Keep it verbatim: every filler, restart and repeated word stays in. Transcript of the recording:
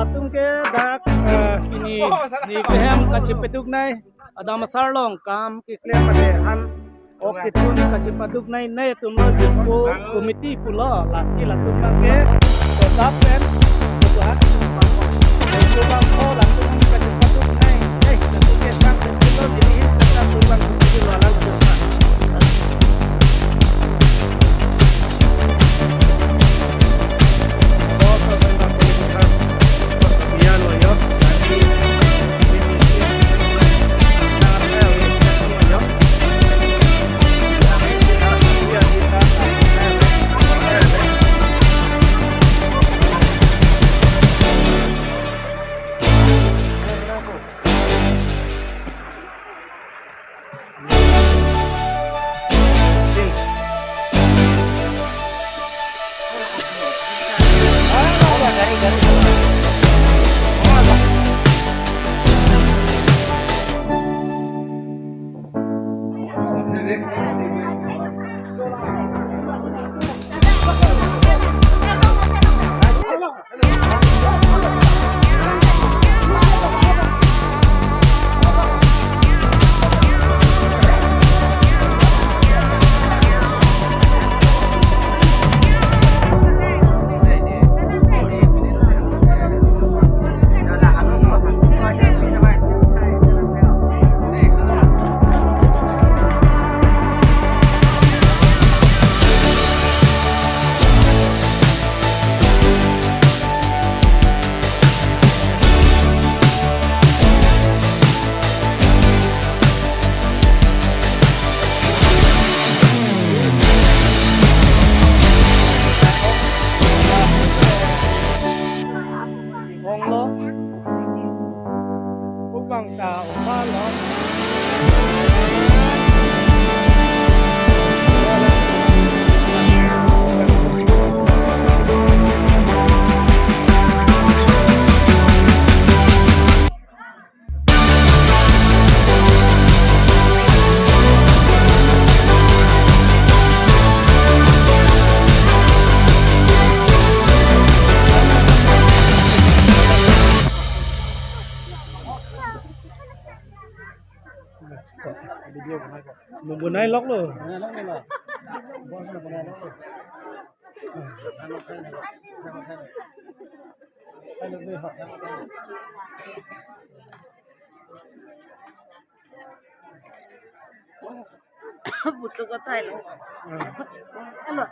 Atum ke dak, eh, pini neli kehem kachepaduknei, adam asar along kam keklem mate han ok kethun kachepaduknei, nelitum lo jirpo committee pulo, lasi latum abang ke tetap pen ketua. Latum abang ko latum kachepaduknei, eh, latum ke sang pulo dili hin tetap latum abang pulo alang pulo. Onglo. Kubang ta onglo. Video banai ko. Mo banai lok lo. Butuh kota lo. Ano?